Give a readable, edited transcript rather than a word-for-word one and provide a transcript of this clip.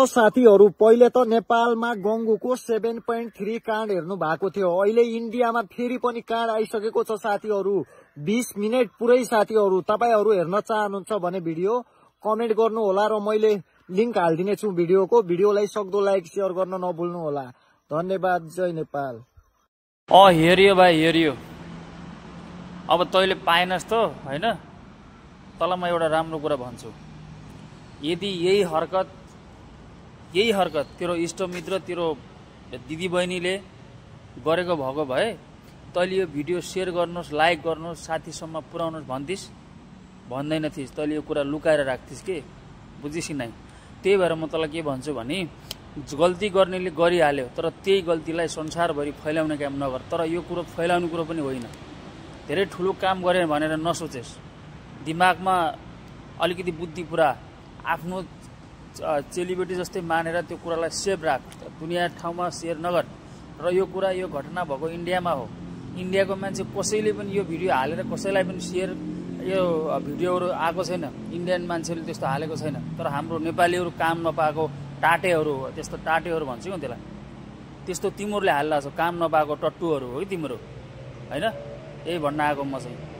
साथीहरू, पहिले त नेपालमा गङ्गुको 7.3 काण्ड हेर्नु भएको थियो। अहिले इन्डियामा फेरि पनि काण्ड आइसकेको छ साथीहरू। 20 मिनेट पुरै साथीहरू, तपाईहरू हेर्न चाहनुहुन्छ भने भिडियो कमेन्ट गर्नु होला र मैले लिंक हालिदिने छु भिडियोको। भिडियोलाई सक्दो लाइक शेयर गर्न नभुल्नु होला। धन्यवाद। जय नेपाल। हेरियो भाइ, हेरियो। अब तैँले पाएनस् त हैन। तँलाई म एउटा राम्रो कुरा भन्छु, यदि यही हरकत तेरो इष्टमित्र, तेरो दिदीबहिनीले गरेको भएको भए तैँले यो भिडियो शेयर गर्नुहोस्, लाइक गर्नुहोस्, साथीसम्म पुर्याउनुहोस् भन्थिस्, भन्दैन थिइस्। तैँले यो कुरा लुकाएर राख्थिस् के, बुझिस् कि नै? त्यही भएर म तँलाई के भन्छु भने, गल्ती गर्नेले गरिहाल्यो, तर त्यही गल्तीलाई संसारभरि फैलाउने काम नगर। तर यो कुरो फैलाउने कुरो पनि होइन। धेरै ठुलो काम गरे भनेर नसोचेस्। दिमागमा अलिकति बुद्धि पुरा, आफ्नो चेलीबेटी जस्तै मानेर त्यो कुरालाई सेभ राख। दुनियाँ ठाउँमा सेयर नगर। र यो कुरा, यो घटना भएको इन्डियामा हो। इन्डियाको मान्छे कसैले पनि यो भिडियो हालेर कसैलाई पनि सेयर, यो भिडियोहरू आएको छैन। इन्डियन मान्छेले त्यस्तो हालेको छैन। तर हाम्रो नेपालीहरू काम नपाएको टाटेहरू हो, त्यस्तो टाटेहरू भन्छु नि त्यसलाई। त्यस्तो तिमीहरूले हाल्ला छौ, काम नपाएको टट्टुहरू हो कि तिम्रो, होइन? यही भन्न आएको म चाहिँ।